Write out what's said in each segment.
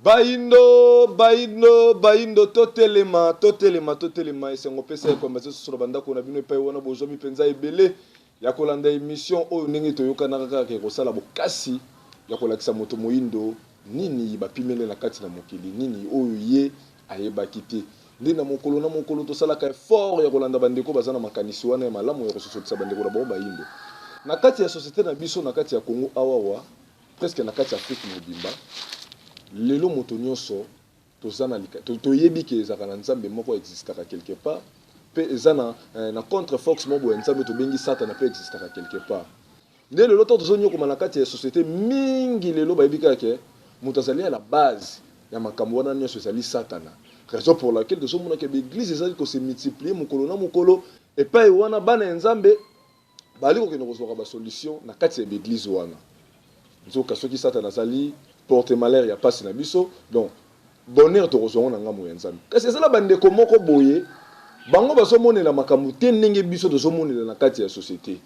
Bayindo, bayindo, bayindo, totelema, totelema, totelema. Esengo pesa ekwamba se susu na bandako na bino epai wana bozwami mpenza ebele ya kolanda emission oyo ndenge toyokanaka kaka ekosala bokasi ya kolakisa moto moyindo nini bapimele na kati na mokili, nini oyo ye ayebaki te. Nde na mokolo na mokolo tosalaka effort ya kolanda bandeko baza na makanisi wana ya malamu ya kososolisa bandeko na bango bayindo na kati ya societe na biso na kati ya Congo awawa, presque na kati ya Afrique mobimba. Lelo moto nyonso toza na toyebi ke ezalaka na Nzambe moko existaka quelque part, mpe eza na contre force moko boye ya Nzambe tobengi Satana mpe existaka quelque part. Nde lelo ntango tozonyokoma na kati ya société mingi, lelo bayebi kaka ke moto azali à la base ya makambo wana nyonso ezali Satana. Raison pour laquelle tozomona ke baeglise ezali kose multiplier mokolo na mokolo. Epai wana bana ya Nzambe bazali kokende kozwaka basolution na kati ya baeglise wana. Nzoka soki Satana azali porte malheur ya pasi na biso, donc bonheur tokozwa yango na ngambo ya Nzambe. Kasi ezala bandeko moko boye, bango bazomonela makambo te ndenge biso tozomonela na kati ya société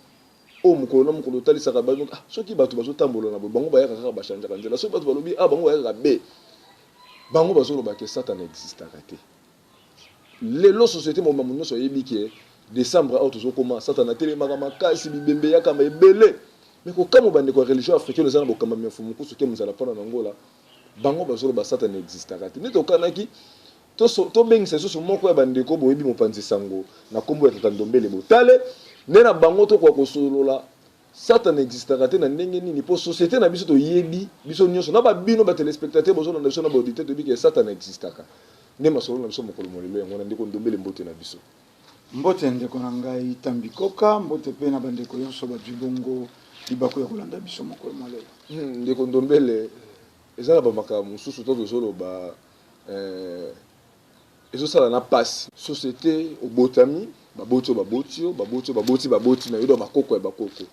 oyo. Mokolo na mokolo otalisaka bango, ah, soki bato bazotambola na boye, bango bayaka kaka bachangeaka nzela. Soki bato balobi a, bango bayaka b. Bango bazoloba ke Satana existaka te. Lelo société mobimba nyonso ayebi ke décembre awa tozokoma, Satana atelemaka makasi, bibembe eyakama ebele. Me kokamwa, bandeko ya religion africaine eza na bokambami ya Mfumu Nkusu ke mozala mpona na Ngola, bango bazoloba Satana existaka te. Nde tokanaki tobengisa lisusu moko ya bandeko boyebi, mopanzi sango na nkombo ya Tata Ndombele Botale, nde na bango tokoka kosolola Satana existaka te na ndenge nini, mpo société na biso toyebi biso nyonso na babino batelespectateur bozolanda biso na baauditeur, toyebi ke Satana existaka. Nde masolo na biso mokolo molelo yango wana. Ndeko Ndombele, mbote na biso. Mbote, ndeko na ngai Tambi Koka. Mbote mpe na bandeko nyonso bazwi bongo libaku ya kolanda biso mokolo mwa lelo. Ndeko Ndombele, eza na bamakambo mosusu to tozoloba, ezosala na pasi. Société obotami, baboti oyo, baboti yo, baboti yo, baboti, baboti na yo, do bakoko ya bakoko,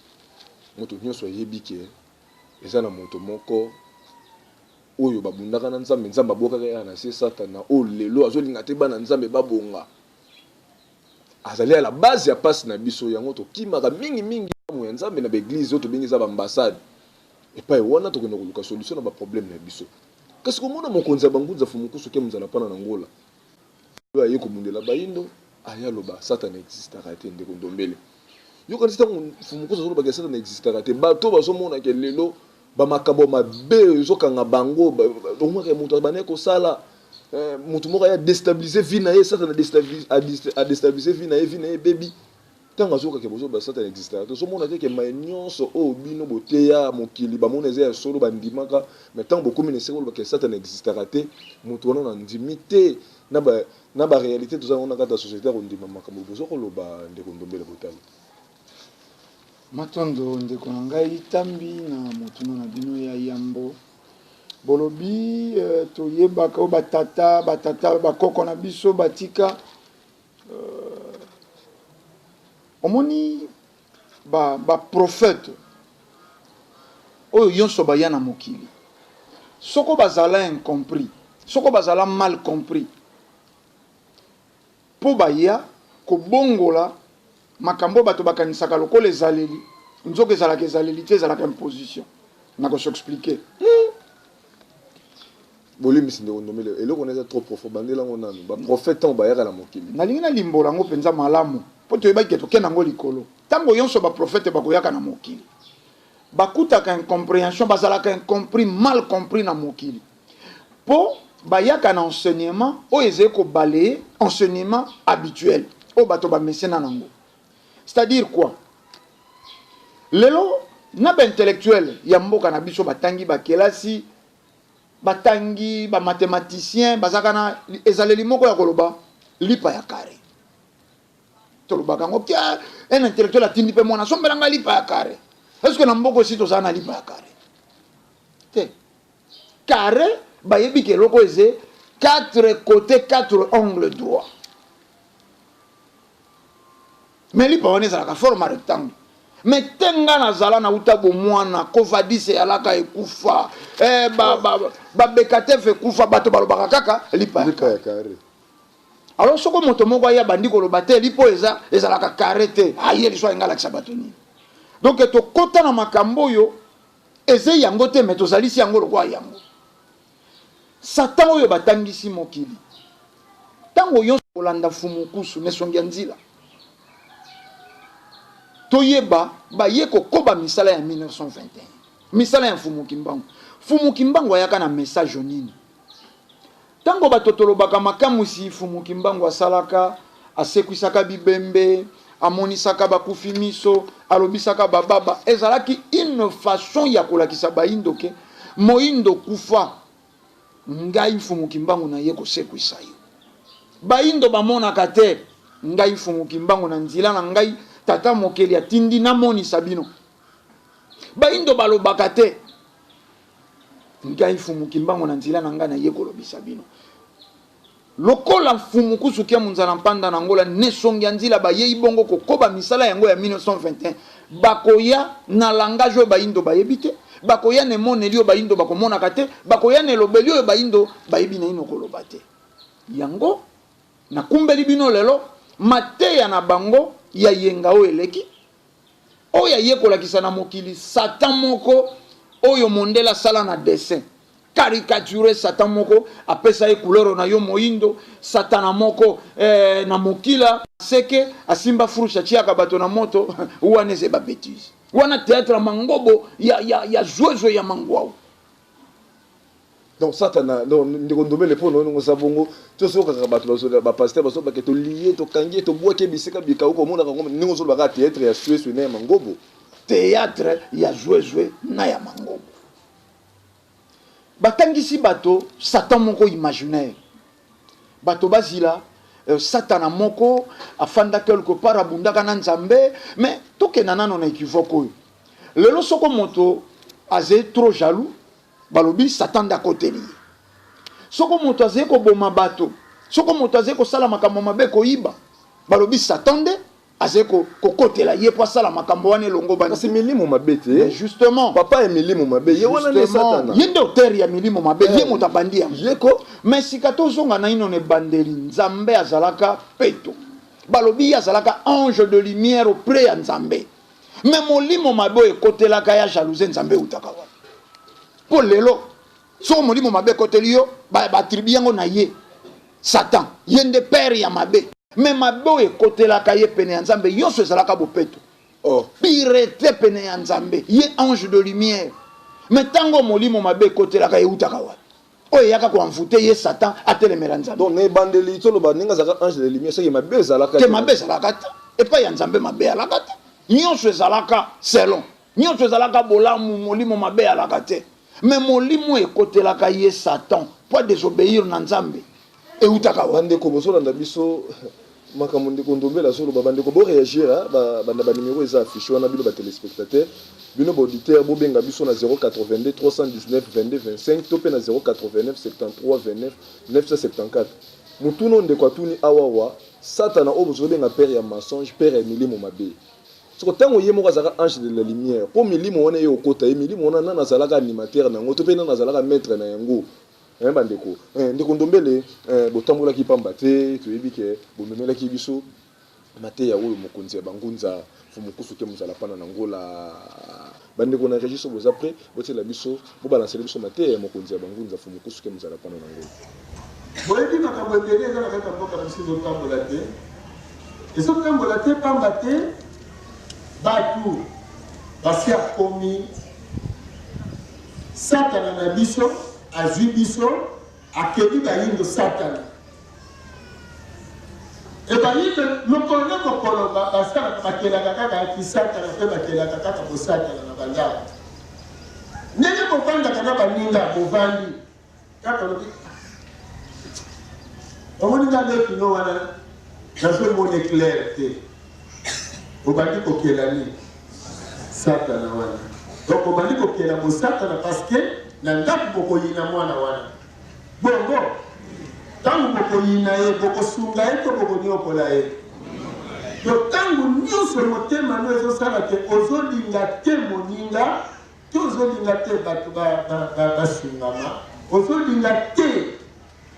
moto nyonso ayebi ke eza na moto moko oyo babundaka na Nzambe, Nzambe abwakaka ye na se, Satana oyo lelo azolinga te bana Nzambe babonga. Azali à la base ya pasi na biso. Yango tokimaka mingimingi ya Nzambe na baeglise oyo tobengi eza baambassade. Epai wana tokende koluka solution na baproblème na biso. Kasi komona mokonzi ya bangunza, Fumukusu ke mozala mpana na Ngola, oyo aye kobundela bayindo, aye aloba Satana existaka te. Ndeko Ndombele, yokanisi ntango Fumukusu azolobaka Satana existaka te, bato bazomona ke lelo bamakambo mabe ezokanga bango, omaka moto abandaki kosala, moto moko aye adéstabiliser vie na ye, Satana adéstabiliser vie na ye, vie na ye ebebi. Ntango azokaka bozoba Satana existaka te, ozomona te ke mai nyonso oyo bino boteya mokili, bamona eza ya solo, bandimaka. Mais ntango bokomi na esika olobaka Satana existaka te, moto wana na ndimi te na baréalité toza yango na kati ya société ya kondima makambo boza koloba. Ndeko Ndombele Botali. Matondo, ndeko na ngai Tambi. Na motuna na bino ya yambo, bolobi toyebaka oyo batata, batata, bakoko na biso batika. Omoni, baprophète oyo nyonso baya na mokili, soko bazala incompris, soko bazala mal compris, mpo baya kobongola makambo oyo bato bakanisaka lokola ezaleli, nzoka ezalaka ezaleli te, ezalaka imposition. Nakoexpliquer. Bolimbisi, ndeko Ndombele, eloko na eza trop profond. Bandela yango nanu. Baprophète ntango bayaka na mokili. Nalingi nalimbola yango mpenza malamu mpo toyebaki ke tokende yango likolo. Ntango nyonso baprophète bakoyaka na mokili, bakutaka incompréhension, bazalaka incompris, mal compris na mokili, mpo bayaka na enseignement oyo ezali kobalayer enseignement habituel oyo bato bamesena nango. C'est-à-dire quoi? Lelo na baintellectuel ya mboka na biso, batangi bakelasi, batangi bamathématicien, bazalaka na ezaleli moko ya koloba lipa ya carré. Tolobaka yango kia un intellectuel atindi mpe mwana asombelanga lipa ya carré. Est ce que na mboka osi tozala na lipa ya carré te? Carré, bayebi ke eloko eze quatre côté, quatre angle droit, mais lipa wana ezalaka forme ya rectangle. Mais te, nga nazala nauta bomwana, Covadis eyalaka ekufa, eh, babekatef ekufa, bato balobaka kaka lipa ya lipa ya carré. Alors soko moto moko aya bandi koloba te lipo eza ezalaka carré te, aye liso ayenga alakisa bato nini? Donc tokɔta na makambo oyo eza yango te, mais tozalisi yango lokola yango. Satan oyo batangisi mokili tango yonso kolanda Mfumu Nkusu n'esongi ya nzila. Toyeba baye kokoba misala ya 1921, misala ya Mfumu Kimbangu. Mfumu Kimbangu ayaka na message nini? Tango bato tolobaka makamwisi Mfumu Kimbangu asalaka, asekwisaka bibembe, amonisaka bakufi miso, alobisaka bababa, ezalaki une façon ya kolakisa bayindo ke moyindo kufa, ngai Mfumu Kimbangu naye kosekwisa yo. Bayindo bamonaka te, ngai Mfumu Kimbangu na nzila na ngai Tata Mokeli atindi namonisa bino. Bayindo balobaka te, ngai Mfumu Kimbangu na nzila na ngai naye kolobisa bino. Lokola Mfumu Kusu Kiamu Nzala Mpanda na Angola n'esongi ya nzila bayei bongo kokoba misala yango ya 1921, bakoya na langage oyo bayindo bayebi te, bakoya na emoneli oyo bayindo bakomonaka te, bakoya na elobeli oyo bayindo bayebi naino koloba te. Yango nakumbeli bino lelo mateya na bango ya yenga oyo eleki, oyo aye kolakisa na mokili Satan moko oyo mondele asala na dessin caricature, Satan moko apesa ye couleur na yo moindo, satana moko eh, na mokila seke asimba fourche atiaka bato na moto wana eza ba betise, wana théâtre ya mangobo ya, ya, ya zwezwe ya mangwau. Donc satana, donc ndeko Ndombele, mpo na yo ndenge oza bongo, tozokaka bato bazola ba pasteur bazobake tolie tokangi ye tobwaki ye bisika bikauka, omonaka yango ndenge ozoloba kaka théâtre ya sweswe na ya mangobo. Théâtre ya zwezwe na ya mangobo. Batangisi bato Satan moko imaginaire. Bato bazila satana moko afanda quelque part abundaka na Nzambe, mais tokenda nano na equivoque oyo. Lelo soko moto azali trop jaloux, balobi Satan nde akoteli ye. Soko moto azali koboma bato, soko moto azali kosala makambo mabe, koyiba, balobi Satan nde azali kokotela ye mpo asala makambo wana elongobani. Kasi milimo mabe te. Mais justement, papa ya milimo mabe ye wana nde Satana. Ye nde auteur ya milimo mabe, ye moto abandi yango. Ye ko. Mais sika tozonga naino na ebandeli, Nzambe azalaka peto. Balobi ye azalaka ange de lumière auprès ya Nzambe. Mais molimo mabe oyo ekotelaka ya jalouse Nzambe eutaka wapi? Mpo lelo soko molimo mabe ekoteli yo, ba attribue yango na ye Satan, ye nde père ya mabe. Mais mabe oyo ekotelaka ye pene ya Nzambe yonso ezalaka bopeto. Oh. Purete pene ya Nzambe, ye ange de lumière. Mais tango molimo mabe ekotelaka eutaka wapi? Oyo eyaka ko envoute ye Satan atelemela Nzambe. Donc na ebandeli toloba ndenge azalaka ange de lumière soki mabe ezalaka te. Mabe ezalaka te. Epai ya Nzambe mabe alaka te. Nyonso ezalaka selon. Nyonso ezalaka bolamu, molimo mabe alaka te. Mais molimo ekotelaka ye Satan po a desobeir na Nzambe eutaka wapi? Bandeko bozolanda biso makambo ndeko Ndombele azoloba, bandeko bo reagir ba banda ba numero eza affiche wana, bino ba telespectateurs, bino ba auditeurs bobenga biso na 082 319 22 25 to pe na 089 73 29 974. Motuna oyo ndeko atuni awawa, Satana oyo bozobenga père ya mensonge, père ya milimo mabe, Siko tango ye moko azalaka ange de la lumière po milimo wana eye kokota ye, milimo wana nani azalaka animateur na yango to pe nani azalaka maitre na yango? Hein ba ndeko eh, ndeko Ndombele eh, botambolaki pamba te, toyebi ke bomemelaki biso mateya oyo mokonzi ya ba ngunza Mfumu Nkusu Kemu Nzalapana na Ngola. Ba ndeko na regie soki boza pret botiela biso, bo balancela biso mateya ya mokonzi ya ba ngunza Mfumu Nkusu Kemu Nzalapana na Ngola. Boyebi makambo ebele eza na kati ya mboka na biso ezotambola te. Ezotambola te pamba te batu basi akomi satana na biso azwi biso akeli bayindo satana e bayindo mokolo na mokolo basalaka bakelaka kaka kisatana mpe bakelaka kaka bosatana na bandako ndenge bovandaka na baninga bovandi Kaka olobi omoni nga leki no wana nazomona clair te, obandi kokela nini satana wana. Donc obandi kokela bosatana parce que na ndako bokoyina mwana wana bongo ntango bokoyina ye bokosunga ye to bokoniokola ye. To ntango nyonso motema no ezosala te ozolinga te moninga Te ozo linga te batu ba ba sungama, ozo linga te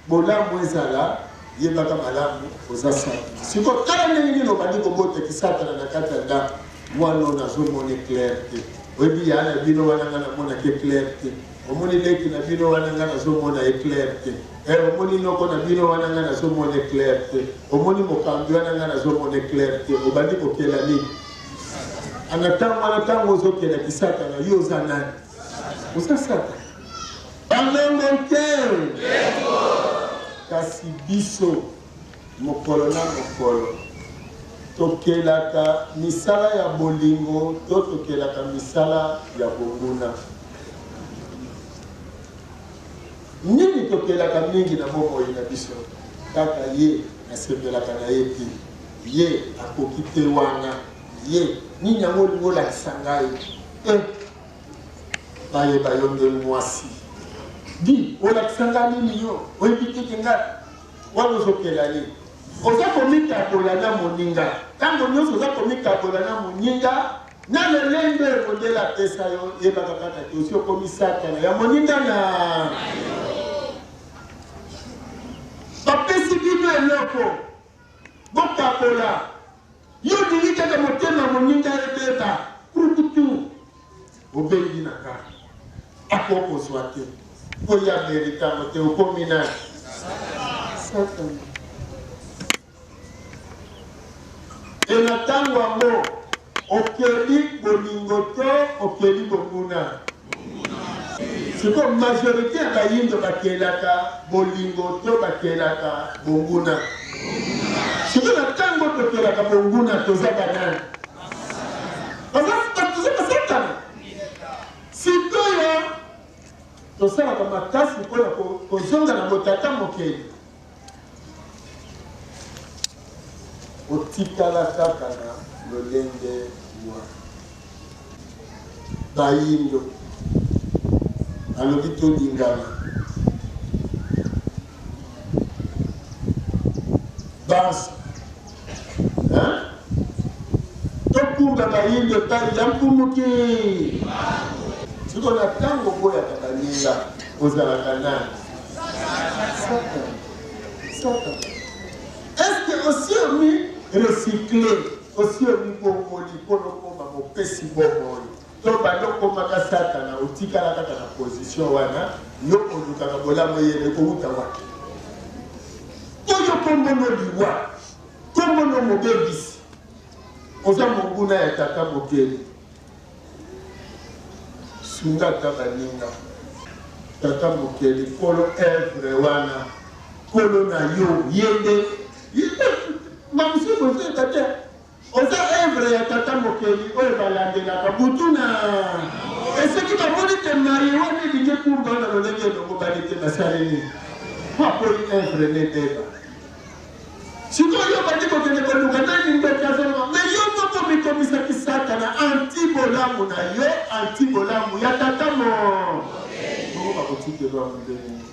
bolamu ezala, yebaka malamu oza satana. Sikoyo tala ndenge nini obandi kobota kisatana na kati ya ndaku, mwana oyo nazo mona ye clair te, oyebi yaya na bino wana nga na monaka ye clair te. Omoni leki na bino wana nga nazomona ye clair te. Eh, omoni noko na bino wana nga nazomona ye clair te. Omoni mokambi wana nga nazomona ye clair te. Obandi kokela nini? Ana ntango wana ntango ozokela kisatana, yo oza nani? Oza satana. Balongo te. Kasi biso mokolo na mokolo tokelaka misala ya bolingo to tokelaka misala ya bonguna? Nini tokelaka mingi na bomoi na biso? Kaka ye nasepelaka na ye te, ye akoki te wana, ye nini yango olingi olakisa ngai? Eh, bayeba yo nde mwasi di olakisa ngai nini yo oyebi te ke ngai Wana ozokela ye, oza komikabola na moninga. Ntango nyonso oza komikabola na moninga na lolendo oyo mondele apesa yo, yebaka kaka te osi okomi satana ya moninga na bapesi bino eloko bokabola. Yo olingi kaka motema moninga ebeba krukutu, obengi na nga akoki kozwa te mpo ye amerite yango te. Okomi nani? Satana. E na ntango yango okeli bolingo to okeli bonguna? Sikoyo majorite ya bayindo bakelaka bolingo to bakelaka bonguna? Sikoyo na ntango tokelaka bonguna toza banani? Toza basatana. Sikoyo tosalaka makasi mpo na kozonga na botata mokeli. Otikala kaka na lolenge wana. Bayindo alobi tolingana. Banso hein? Tokumba bayindo epai ya Mfumu ki. Sikoyo na ntango oboyaka baninga ozalaka nani? Satana. Satana. Est-ce que osi omi recycler, osi omibongoli mpo n'okoma mopesi bomoi? To banda okomaka Satana, otikala kaka na position wana, yo olukaka bolamu eyela ekowuta wapi? Po yo kombo no liwa, kombo no mobebisi, oza monguna ya tata mokeli. Sunga ata baninga. Tata mokeli nkolo evre wana nkolo na yo ye nde bamosusu bozoyeba te oza evre ya tata mokeli oyo balandelaka butu na esoki bamoni te maye wana elingi ekumba na lolenge elongobani te basali nini mpo apoyi evre nebeba Sikoyo yo obandi kokende koluka nani ndoki azoloba me yo moko omikomisaki satana anti bolamu na yo anti bolamu ya tata mo bongo bakotikelo yango ndenge nini?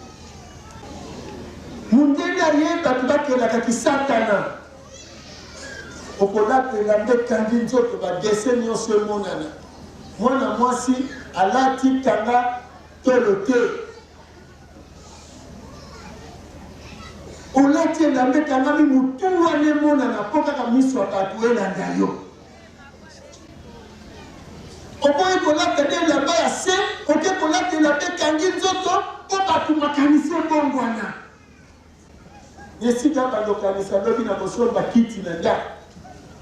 Mundele aye bato bakelaka kisatana okolata elamba ekangi nzoto badese nyonso emonana mwana mwasi alati kanga tolo te Olati elamba ekangami mutu wana emonana mpo kaka miso ya bato elanda yo. Oboyi kolata nde elamba ya se, oke kolata elamba ekangi nzoto mpo bato makanisi ebongwana. Esika balokanisa lobi na kosomba kiti na ndako,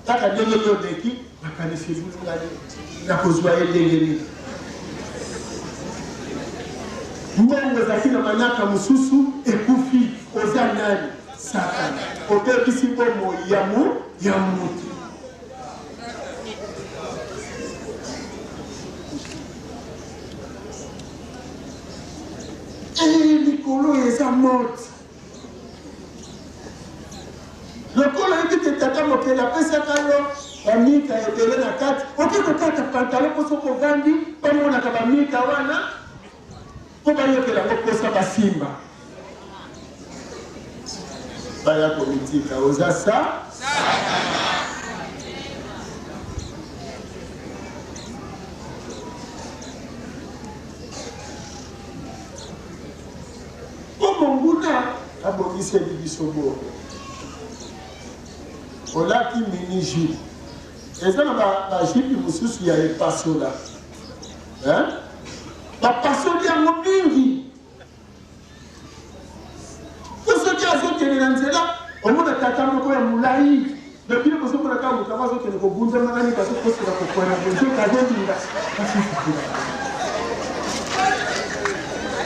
kaka ndenge yo oleki, makanisi ebulungani, nakozwa ye ndenge nini? Mbongo ezalaki na manaka mosusu ekufi. Oza nani? Satana. Obebisi bomoi ya mu ya mutu. Ee, likolo eza mode. Lokola oyebi te tata mokeli apesaka yo bamika ebele na kati, oke kokata pantalon mpo soki ovandi bamonaka bamika wana mpo bayokela yango mposa basimba baya komitika oza sa Mpo monguna abongiseli biso bongo. Olati mini jupe. Eza na ba, ba jupe mosusu ya epasola. Hein? Bapasoli yango mingi. Ozokende na nzela, omona tata moko ya molai, na bino bozomona kaka moto yango azokende kogunzamaka nini, bazokosela kokwana boye, nzoka azolinga asufukula.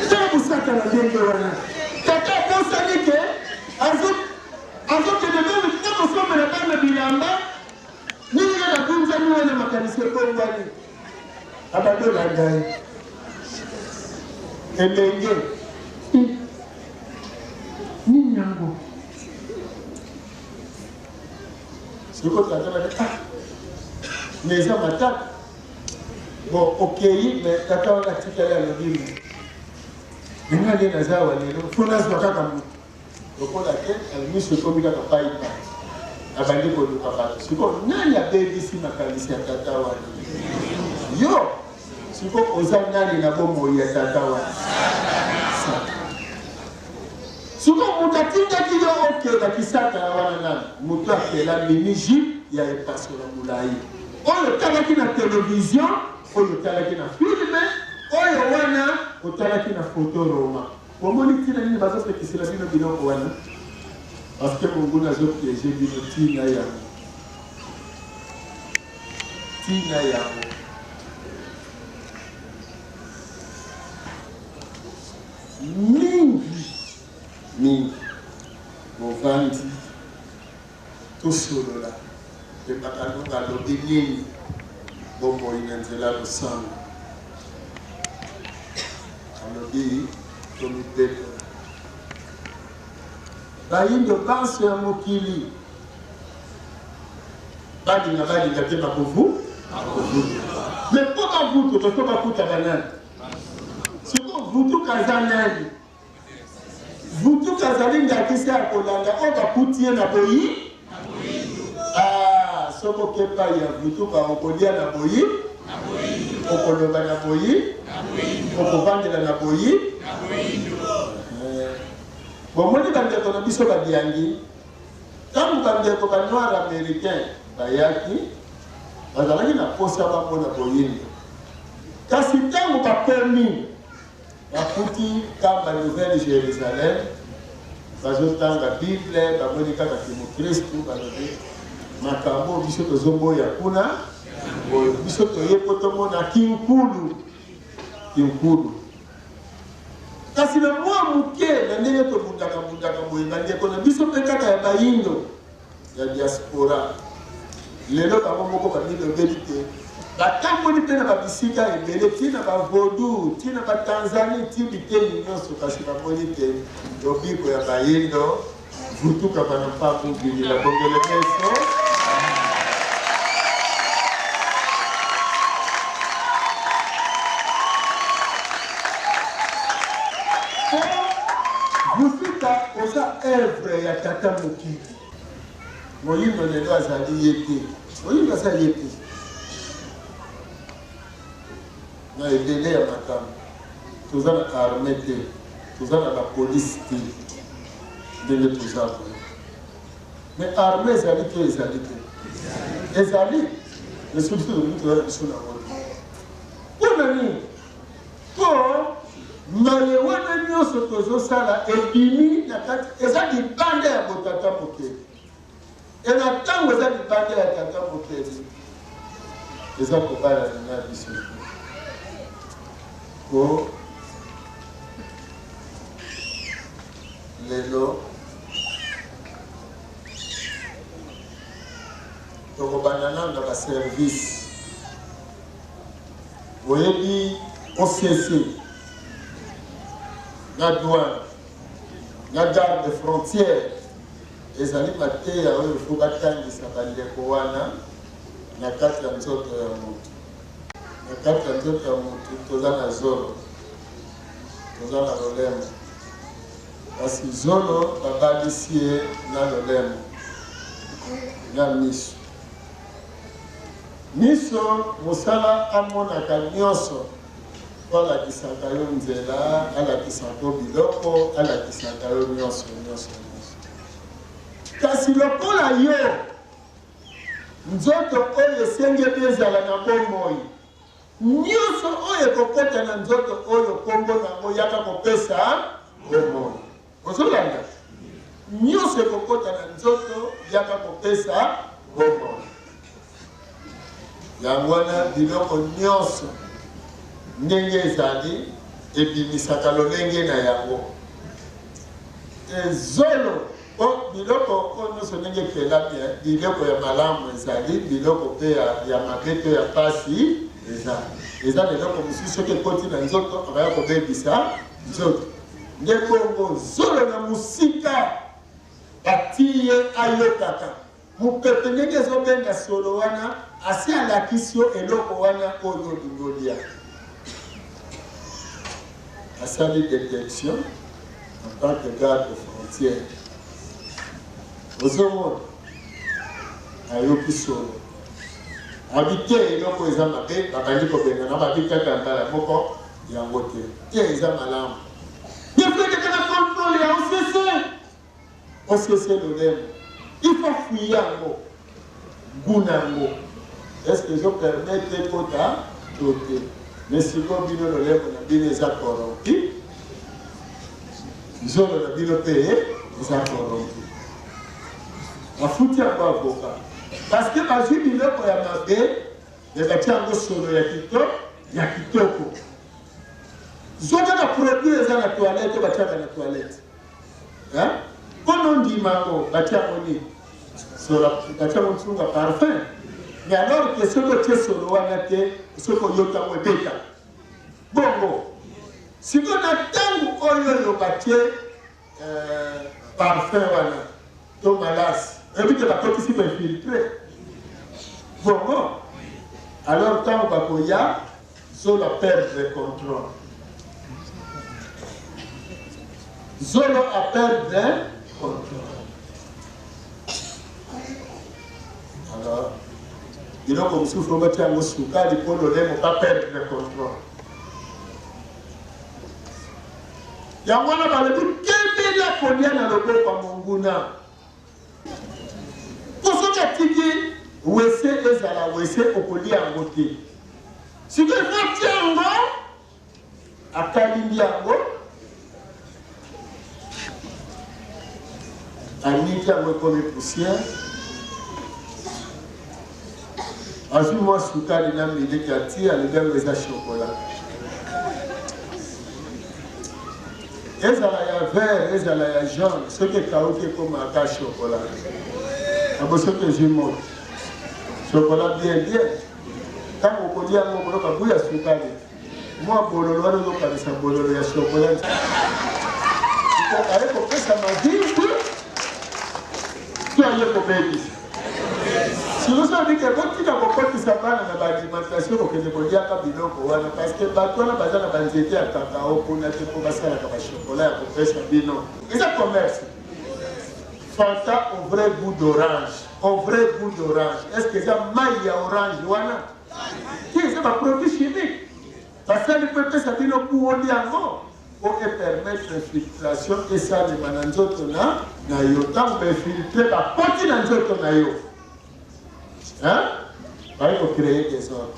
Tala bosatana ndenge wana. Tata abosani ke azokende meme te kosombela bana bilamba, nini kaka agunzami wana, makanisi ebongwani. Abandi olanda ye elenge nini yango sikoyo tata baki ah mais eza matata bon okei mais tata wana atikali alobi me nga nde naza awa lelo fo nazwa kaka moto Lokola te miso ekomi kaka pai pai, abandi koluka bato. Sikoyo nani abebisi makanisi ya tata wana? Yo! Sikoyo oza nani na bomoi ya tata wana? Satana. Sikoyo moto atindaki yo okenda kisatana wana nani? Moto akela mini jupe ya epasola molai oyo otalaki na televizio, oyo otalaki na filme, oyo wana otalaki na foto Roma. Bomoni ntina nini bazopekisela bino biloko wana? Parce que monguna azo piéger bino ntina yango. Ntina yango. Mingi mingi bovandi tosolola Pemba Kalunga alobi nini bomoi na nzela losambo alobi tomipetola bayindo banso ya mokili balinga balinga te bakovu bakovutuka me mpo bavutuka to bakuta banani sikoyo vutuka aza nani Vutuka azali ndakisa ya kolanda oyo bakuti ye na boyi. Ah, soki oke epai ya Vutuka okolia na boyi, okoloba na boyi, okovandela na boyi. Eh, bomoni bandeko na biso babiangi, ntango bandeko ba noir américain bayaki, bazalaki na mposa bamona boyindo, kasi ntango bakomi Bakuti Nkamba Nouvelle Jerusalem bazotanga Bible, bamoni kaka kimokristu, balobi makambo oyo biso tozoboya kuna oyo biso toye mpo tomona kinkulu kinkulu. Kasi na mwa moke na ndenge tobundaka bundaka boye, bandeko na biso mpe kaka ya bayindo ya diaspora lelo bango moko bamilobeli te batamboli mpe na babisika ebele ti na bavodu ti na batanzanie ti biteni nyonso kasi bamoni te lobiko ya bayindo vutuka bana mpambu bilila bongele meso Vutuka oza œuvre ya tata mokili. Moyindo lelo azali ye te. Moyindo aza ye te. Na ebele ya makambo. Toza na armée te. Toza na ba police te. Ndenge toza boye. Mais armée ezali te ezali te. Ezali. Mais soki tolingi toza na biso na yango te. Mpo na nini? Po maye wana nionso tozosala ebimi na kati, eza libanda ya botata mokeli. E na tango eza libanda ya tata mokeli, eza kobalana na biso te. Po lelo tokobanda nanu na ba service. Oyebi OCC na douane na garde frontière ezali mateya oyo fo batangisa bandeko wana na kati ya nzoto ya motu. Na kati ya nzoto ya motu toza na zolo, toza na lolemo, kasi zolo babalisi ye na lolemo na miso. Miso mosala amonaka nionso po alakisaka yo nzela, alakisako biloko, alakisaka yo nionso nionso nionso. Kasi lokola yo nzoto oyo esengeli ezala na bomoi, nionso oyo ekokota na nzoto oyo kombo na yango yaka kopesa bomoi. Ozolanda? nzoto, yaka kopesa bomoi. Yango wana biloko nyonso ndenge ezali ebimisaka lolenge na yango. Ezolo o biloko oyo nyonso ndenge ekelami, eh, biloko ya malamu ezali, biloko mpe ya, ya mabe to ya mpasi eza. Eza na eloko mosusu soki ekoti na nzoto akaya kobebisa nzoto. Nde bongo zolo na mosika batii ye ayokaka Mopepe ndenge ezo benda solo wana asi alakisi yo eloko wana oyo olingi olia. Asali detection en tant que garde frontière. Ozomona ayoki solo abi te eloko eza mabe, babandi kobengana babi kaka mbala moko yango te te eza malamu. Defekaka na controle ya OCC. OCC lolemo il faut fouiller yango gout na yango est ce que ezo permettre ekota to te mais sikoyo bino lolemo na bino eza corrompu zolo na bino mpe eza corrompu bafuti yango avocat parce que bazwi biloko ya mabe me batia yango solo ya kitoko ya kitoko zwa kaka produit eza na toilette batiaka na toilette Hein? Mpo nondima yango batia yango nini? Solo batia yango nsunga parfum. Mais alors que soki otie solo wana te, soki oyoki yango ebeta. Bongo sikoyo na ntango oyo oyo batie euh, parfum wana to malasi, oyebi te bakotisi bainfiltre. Bongo alors ntango bakoya Zolo a perdre controle. Zolo a perdre controle. Alors, biloko mosusu oyo batia yango sukali mpo lolemo ba perdre controle. Yango wana balobi kebela kolia na loboko ya monguna. Po soki atiki wese ezala wese okolia yango te. Sikoyo il faut atia yango akalingi yango aniki yango ekomi poussière azwi mwa sukali na miliki atie alobi yango eza chocolat Ezala ya vert ezala ya jaune soki ekauki ekoma ata chocolat. Abo soki ezwi moto chocolat bien bien ntango okolia yango okoyoka gout ya sukali mwa bololo wana ozokanisa bololo ya chocolat aye kopesa mavimbi to aye kobebisa Solution alobi ke botika kokotisa bana na ba alimentation kokende koliaka biloko wana parce que bato wana baza na banzete ya cacao kuna te mpo basalaka ba chocolat ya kopesa bino. Eza commerce. Fanta au vrai goût d'orange, au vrai goût d'orange. Est-ce que eza mayi ya orange wana? Te, eza ba produits chimiques. Basali mpo epesa bino goût olia yango. Mpo e permettre filtration esalema na nzoto na na yo. Ntango ba infiltre bakoti na nzoto na yo, hein? Baye ko créer desordre.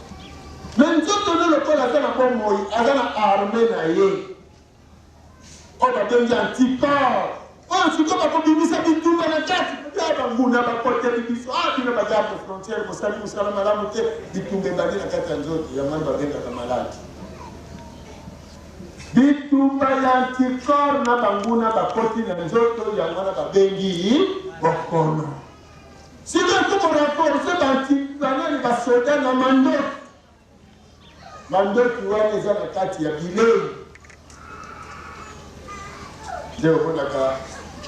Mais nzoto no lokola aza na bomoi, aza na armée na ye oyo babengi anticorps oyo sikoyo bakobimisa bitumba na kati ya banguna bakoteli biso. Ah, bino ba garde frontière bosali mosala malamu te, bitumba ebandi na kati ya nzoto, yango wana babengaka maladi. Bitumba ya anticorps na banguna bakoti na nzoto, yango wana babengi bokono. Sikoyo il faut ko renforcer ba anti banani ba soda na mandoki. Mandoki wana eza na kati ya bilei. Nde omonaka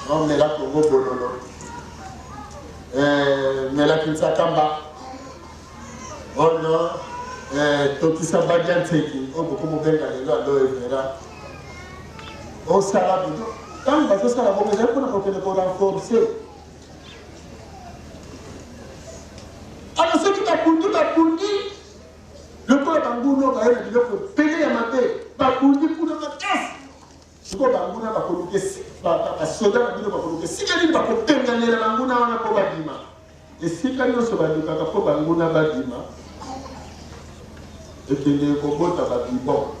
omela Kongo bololo, eh, mela Kinsakamba. Oh non, eh, tokisa badia nseki oyo bokomobenga lelo aloe vera osala butu ntango bazosala bongo ezali mpona kokende korenforce alo soki babundi babundi lokola banguna oyo baye na biloko ebele ya mabe babundi kuna makasi sikoyo banguna bakoluka basoda na bino bakoluka esika nini bakobenganela banguna wana mpo babima Esika nionso balukaka mpo banguna babima, ekendeke kobota ba bibon.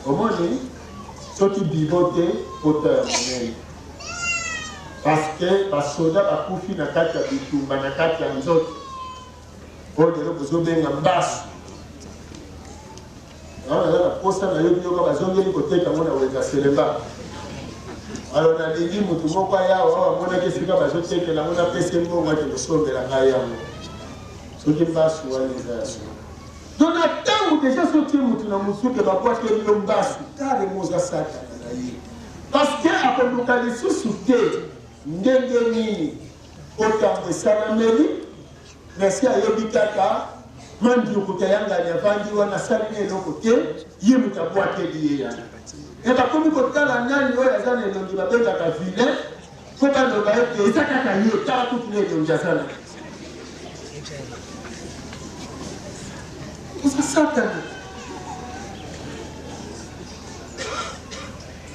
Omoni? Soki bibon te, pota ya monene. Parce que ba soda bakufi na kati ya bitumba na kati ya nzoto oyo lelo bozobenga mbasu. Yango naza na posa nayoki yoka bazongeli koteka yango na wenza Selemba. Alors nalingi motu moko aya awa amonaki esika bazotekela yango, napesi ye mbongo ake kosombela ngai yango soki mbasu wana eza ya solo. Donc na ntango deja soki otie motu na mosuke babwakeli yo mbasu carrément oza satana na ye. Parce que akoluka lisusu te ndenge nini otango esalameli, mais si ayebi kaka Mandiukuta ya ngani avandi wana asali na eloko te, ye moto abwakeli ye yango. E bakomi kotala nani oyo aza na elongi babengaka vilain mpo baloba ete eza kaka ye, tala kutu na elongi aza na oza satana.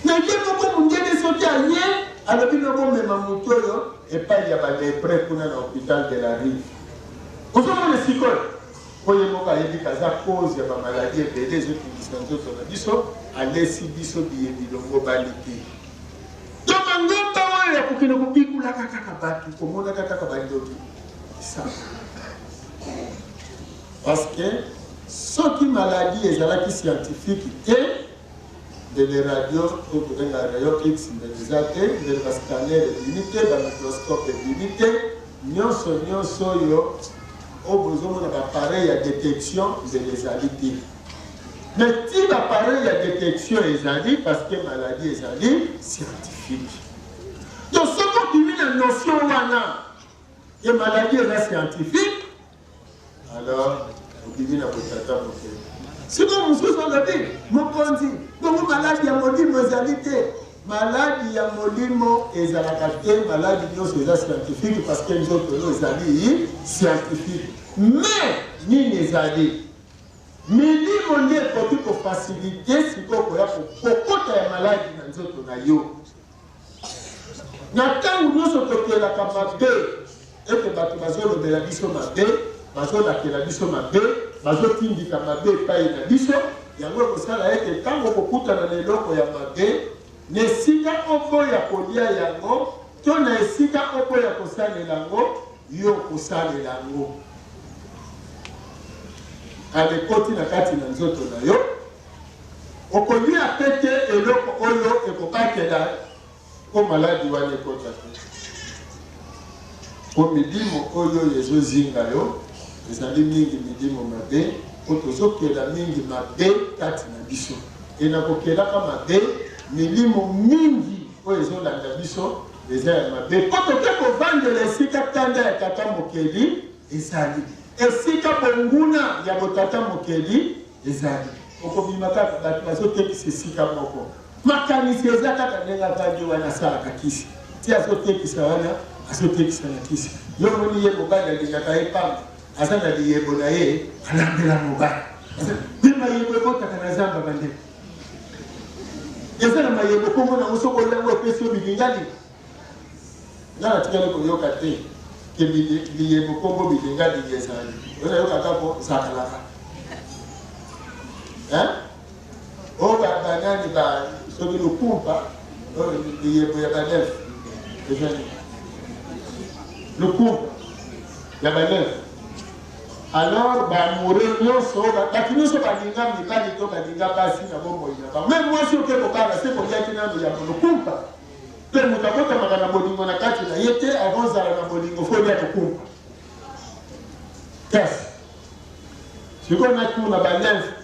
Na ye moko mundele soki aye alobi no bomema moto oyo epai ya ba lepre kuna na hopital de la rive. Ozomona sikoyo po ye moko ayebi kaza cause ya ba maladie ebele ezotungisa nzoto na biso, alesi biso biye bilongo bali te. To mangomba oyo ya kokende kobikulaka kaka bato, komonaka kaka bandoki esala. Parce que soki maladie ezalaki scientifique te, ndele radio oyo tobenga rayon X ndele eza te, ndele ba scanner ebimi te, ba microscope ebimi te, nyonso nyonso oyo oyo bozomona ba appareil ya detection ndele ezali te. Mais ti ba appareil ya detection ezali parce que maladie ezali scientifique. Donc soki obimi na notion wana ke maladie eza scientifique, Alors obimi na botata moke. Sikoyo mosusu alobi, Mokonzi, bongo maladi ya molimo ezali te? Maladi ya molimo ezalaka te, maladi nyonso eza scientifique parce que nzoto oyo ezali scientifique. Mais nini ezali? Milimo nde ekoki kofacilite sikoyo koya kokota ya maladi na nzoto na yo. Na ntango nyonso tokelaka mabe ete bato bazolobela biso mabe, bazolakela biso mabe, bazotindika mabe epai na biso, yango ekosala ete ntango okokutana na eloko ya mabe, na esika oboya kolia yango to na esika oboya kosalela yango, yo okosalela yango. Kala ekoti na kati na nzoto na yo. Okolia pe te eloko oyo ekobatela po maladi wana ekota te. Po milimo oyo ezo zinga yo ezali mingi milimo mabe, po tozo kela mingi mabe kati na biso. Et na kokelaka mabe, milimo mingi oyo ezo landa biso eza ya mabe, po toke kovandela esika kanda ya Tata Mokeli ezali, esika bonguna ya botata Mokeli Ezali. Okobima kaka bato bazotekisa esika moko. Makanisi eza kaka ndenge avandi wana asalaka kisi. Ti azotekisa wana azotekisa na kisi. Yo omoni ye mobali alingaka ye pamba. Aza na liyebo na ye alambela mobali. Pe mayebo ebotaka na zamba bandeko. Eza na mayebo kombo nango soki olia epesi yo bilingalinga. Nga natikali koyoka te ke liyebo kombo bilingalinga ezali. Oyo nayoka kaka ko zakalaka. Hein? Oyo ba banani ba soki lukumpa oyo liyebo ya ba nef ezali. Lukumpa ya ba nef. Alors ba amoureux nyonso bato nyonso balinga mibali to balinga basi na bomoi na bango. Meme mwasi oke kobala se koliaki nano ya lukumpa. Pe moto abotamaka na bolingo na kati na ye te, avant ozala na bolingo faut olia kokumba. Kasi sikoyo natuna ba nymphe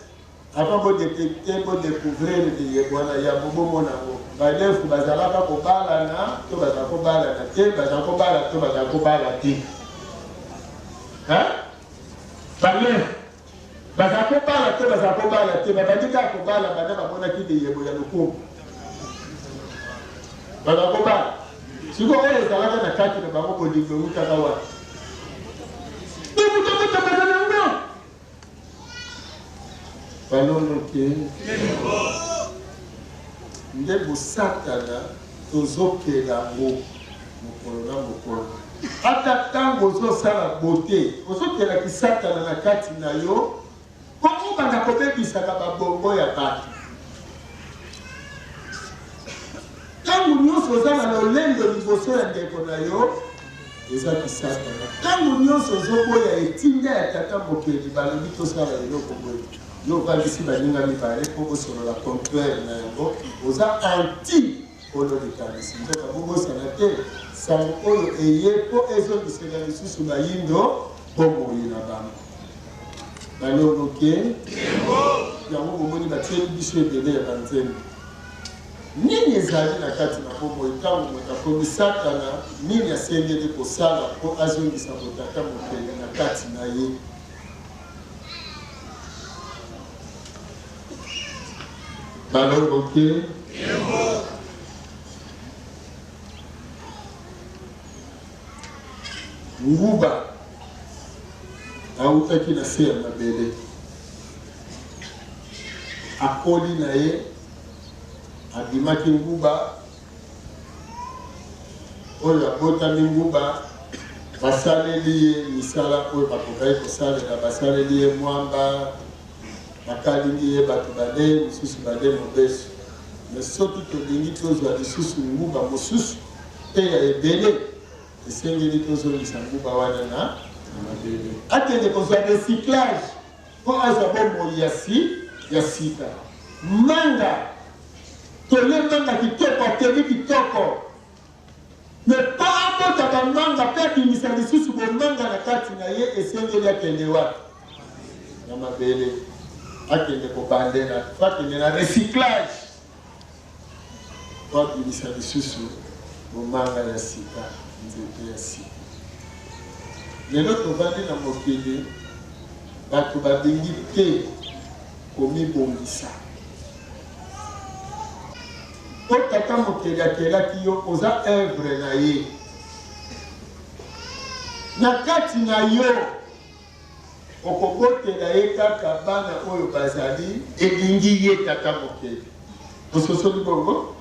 avant bo detecter bo decouvrir liyebo wana yambo bomona yango, ba nymphe bazalaka kobalana to bazala kobalana te, bazala kobala to bazala kobala te? Hein? Ba nymphe bazala kobala to bazala kobala te? Babandi kaka kobala banda bamonaki liyebo ya lokumu. Bazala kobala. Sikoyo oyo ezalaka na kati na bango bolingo eutaka wapi? Mpe moto akotamaka na yango. Balongo te. Nde bosatana tozokela yango mokolo na mokolo. Ata ntango ozosala bote, ozokela kisatana na kati na yo mpo obanda kobebisaka babongo ya bato. Ntango nyonso. nyonso oza na lolendo liboso ya ndeko na yo, eza kisatana. Ntango nyonso ozoboya etinda ya Tata Mokeli, balobi tosala eloko boye, yo ovandisi baninga mibale mpo bosolola contraire na yango, oza anti kolo likanisi. Nzoka bobosana te, sango oyo eye mpo ezongisela lisusu bayindo bomoi na bango. Balongo ke yango bomoni batieli biso ebele ya banzembo. Nini ezali na kati na bomoi ntango moto akomi Satana? Nini asengeli kosala mpo azongisa botata mokeli na kati na ye? Balongo ke Nguba awutaki na se ya mabele, akoli na ye, abimaki nguba, oyo abotami nguba, basaleli ye misala oyo bakokaki kosalela, basaleli ye mwamba, bakalingi ye, bato bale mosusu bale mobesu. Mais soki tolingi tozwa lisusu nguba mosusu mpe ya ebele, Esengeli tozongisa nguba wana na mabele. Akende kozwa recyclage mpo azwa bomoi ya si ya sika. Manga tole manga kitoko, ateli kitoko, me mpo abota bamanga mpe abimisa lisusu bomanga na kati na ye, esengeli akende wapi? Na mabele. Akende kobandela, akende na recyclage. Mpo abimisa lisusu bomanga ya sika, nzete ya sika. Lelo tovandi na mokili bato balingi te komibongisa. Mpo Tata Mokeli akelaki yo, oza oeuvre na ye. Na kati na yo Okobotela ye kaka bana oyo bazali. Elingi ye Tata Mokeli. Bososoli bongo?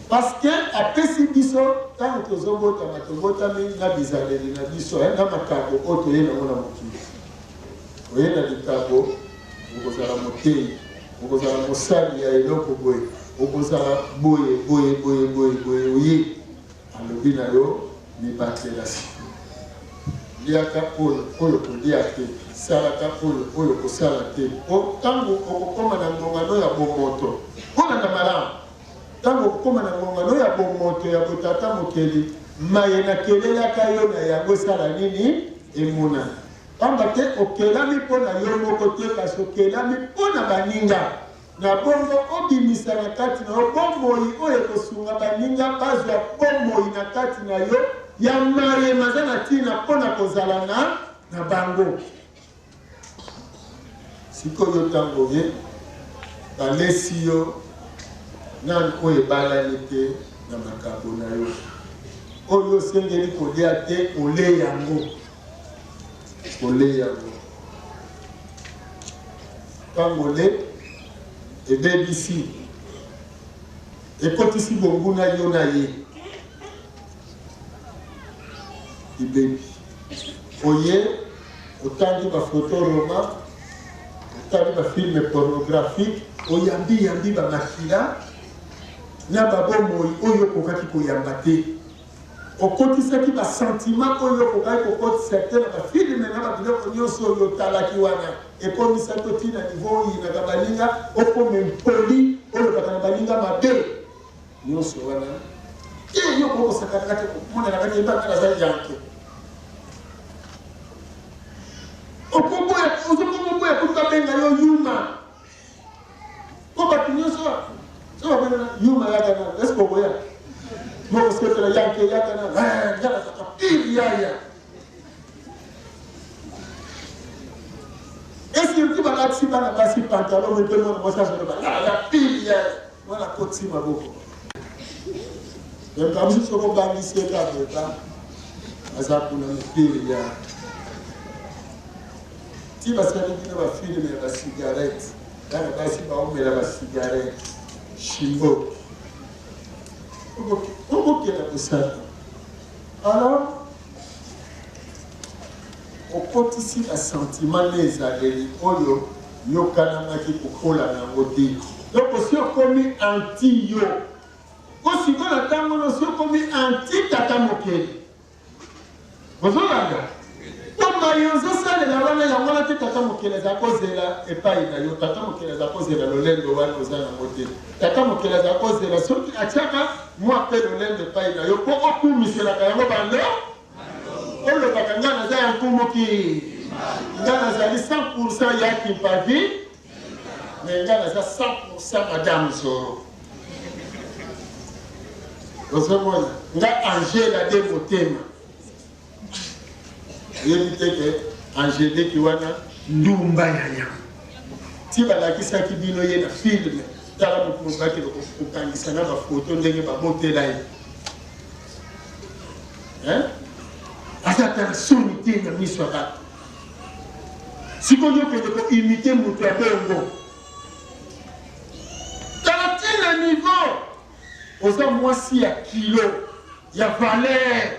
Parce que apesi biso tango tozobotama, tobotami na bizaleli na biso, na makabo oyo toye nango na mokili. Oye na likabo, okozala moteyi, okozala mosali ya eloko boye, okozala boye, boye, boye, boye, boye, oye. Alobi na yo, Mibatela sikoyo. Liaka oyo, oyo kolia te. Salaka oyo, oyo kosala te. Mpo ntango okokoma na ngonga no ya bomoto, bolanda malamu, ntango okokoma na ngonga no ya bomoto ya botata mokeli, maye nakelelaka yo na yango esala nini? Emonana. Pamba te okelami mpo na yo moko te, kasi okelami mpo na baninga. Na bongo, obimisa na kati na yo bomoi oyo ekosunga baninga bazwa bomoi na kati na yo ya maye maza na ntina mpo na kozala na na bango. Sikoyo ntango oye, balesi yo nanu oyo ebalani te na makabo na yo. Oyo osengeli kolia te, ole yango. Ole yango. Ntango ole ebebisi, ekotisi bonguna yo na ye. Libebi. Oye, otangi ba photo roman, otali ba film pornographique, oyambi yambi ba makila na ba bomoi oyo okokaki koyamba te. Okotisaki ba sentiments oyo okokaki kokotisa te na ba films na ba biloko nionso oyo otalaki wana. Ekomisaki yo ti na niveau oyinaka baninga, okoma impoli, olobaka na baninga mabe. Nionso wana te yo okoki kosakanaka te komonana kaka yeba nga naza yanke. Okoboya, ozokomoboya kutu babenga yo yuma. Po bato nyonso so babengana yuma yaka na est-ce que okoya? Moko sekela yanke yaka na nga nazaka pire yaya. Est-ce que ti balatisi bana basi pantalon mpe mwana mwasi azoloba ya pire yaya mwana akotisi maboko. Donc mosusu soki obangisi ye kaka boye aza kuna mopire yaya. Ti basali bino ba film ya ba cigarette bana basi baomela ba cigarette shimbo obokela kosala alors okotisi ba sentiment na ezaleli oyo yokanamaki kokola na yango te donc osi okomi anti yo po sikoyo. na ntango wana osi okomi anti tata mokeli. Ozolanda? Mpo maye ozosalela wana yango wana te tata mokeli aza kozela epai na yo. Tata mokeli aza kozela lolendo wana oza nango te. Tata mokeli aza kozela soki atiaka mwa mpe lolendo epai na yo mpo okumiselaka yango bando olobaka ngai naza ya nkumu ki ngai nazali 100% ya kimpavi me ngai naza 100% madame Zoro. Ozomona nga Angela de motema oyebi te ke Angelique wana ndumba ya nyama ti balakisaki bino ye na film tala moto mobaki kokangisa na bafoto ndenge babotela ye aza ata na soni te na miso ya bato sikoyo okende koimite moto ya bongo Tala ti na niveau oza mwasi ya kilo ya valeur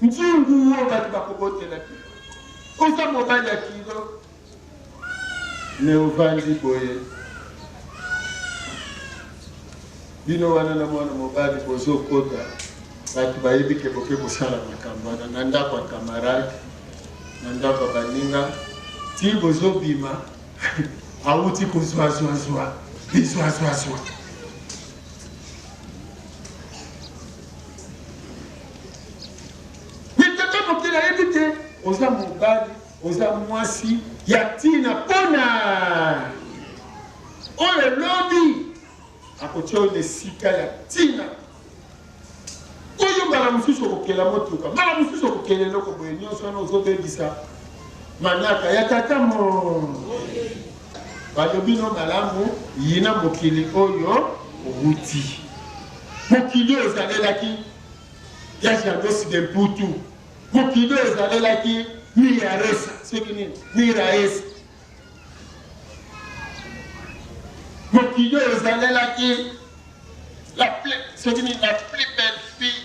nzungu oyo bato bakobotela te oza mobali ya kilo me ovandi boye bino wana na mwana mobali bozokota bato bayebi ke boke kosala makambo wana na ndako ya camarade na ndako ya baninga ti bozobima Awuti kozwa zwa zwa bizwa zwa zwa. Mais tata mokili ayebi te oza mobali oza mwasi ya ntina mpona oyo lobi akotia oyo na esika ya ntina oyo mbala mosusu okokela motuka mbala mosusu okokela eloko boye nyonso wana ozobebisa manaka ya tata mo balobi no malamu yina mokili oyo owuti mokili oyo ezalelaki ya janos de mputu mokili oyo ezalelaki miyaresa soki nini miraesa Mokili oyo ezalelaki la plus, soki nini, la plus belle fille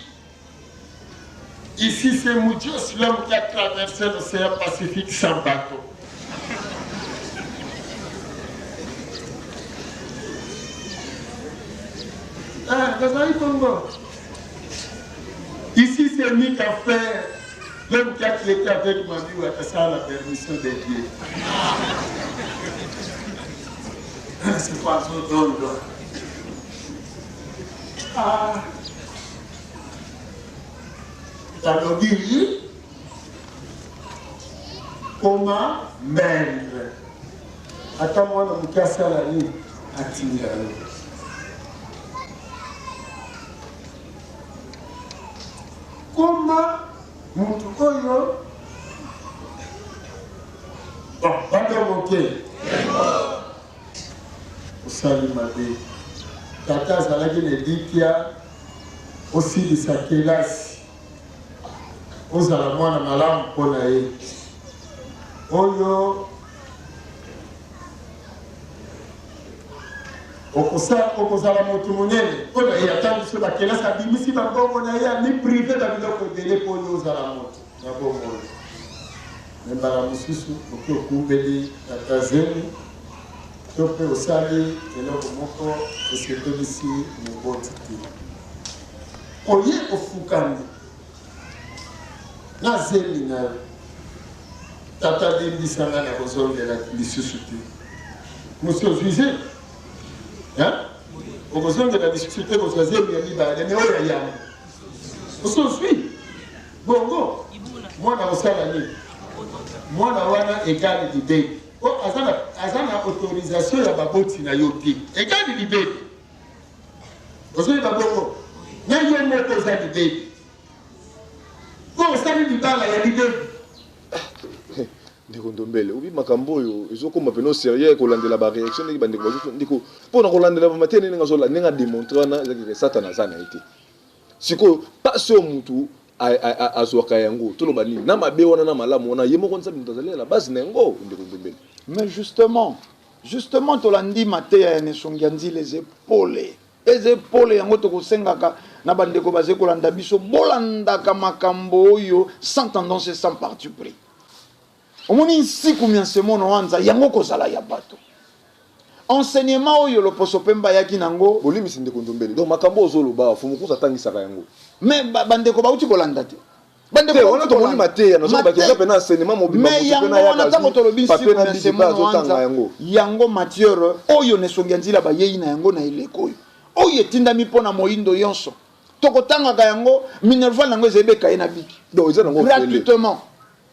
ici c'est Moudios, l'homme qui a traversé l'océan Pacifique sans bateau. Ah, bazali bongo. Ici c'est Mika Frère. L'homme qui a traité avec Mami Ouattara la permission de Dieu. C'est quoi ce don Ah. Balobi koma mendre ata mwana moke asala nini atinda yo Koma mutu oyo bon banda moke osali mabe tata azalaki na elikya osilisa kelasi ozala mwana malamu mpo na ye oyo Okozala moto monene mpo na ye. Atangisi yo bakelasi, abimisi bambongo na ye, amiprive ba biloko ebele mpo yo ozala moto na bomoi. Me mbala mosusu oki okumbeli tata zemi to mpe osali eloko moko esepelisi moboti te. Oye ofukami na zemi na yo. Tata limbisa nga na kozongela lisusu te. Mosi ozwi zemi? Hein? Okozongela lisusu te kozwa zemi ya mibale me oyo ya yambo. Osi ozwi? Bongo mwana kosala nini? Mwana wana egali libebi. O aza na aza na autorisation ya baboti na yo te. Egali libebi. Ozoyeba bongo? Na yo moko oza libebi. Po osali libala ya libebi. Ndeko Ndombele, obi makambo oyo ezokoma pena au sérieux kolandela ba réaction ndenge bandeko bazo ndeko mpo na kolandela ba mateya ndenge azola ndenge a démontrer wana ezaki ke Satana aza na ye te. Sikoyo pasi oyo mutu azwaka yango toloba nini na mabe wana na malamu wana ye moko Nzambe moto azali na base na yango ndeko Ndombele. Mais justement, justement tolandi mateya ya Nesongi ya Nzila eze pole. Eze pole yango tokosengaka na bandeko baze kolanda biso bolandaka makambo oyo sans tendance et sans parti pris. Omoni nsiku mya nsemono wanza yango kozala ya bato. Enseignement oyo loposo pembe ayaki nango. Bolimbisi ndeko Ndombele, donc makambo oyo ozoloba awa, Mfumu Nkusu atangisaka yango? Mais bandeko bauti kolanda te. Bandeko te, wana tomoni mateya, nazoloba ke eza pena enseignement mobimba, Mais moto yango pe na wana yaka ntango azwi tolobi papier nsiku na na biki pe nsemono azotanga wanza, yango. yango matière oyo na esongi ya nzila bayei na yango na eleko oyo, oyo etindami mpo na moindo yonso. Tokotangaka yango, minerval na yango ezali be cahier na biki. Donc eza nango ofele. Gratuitement.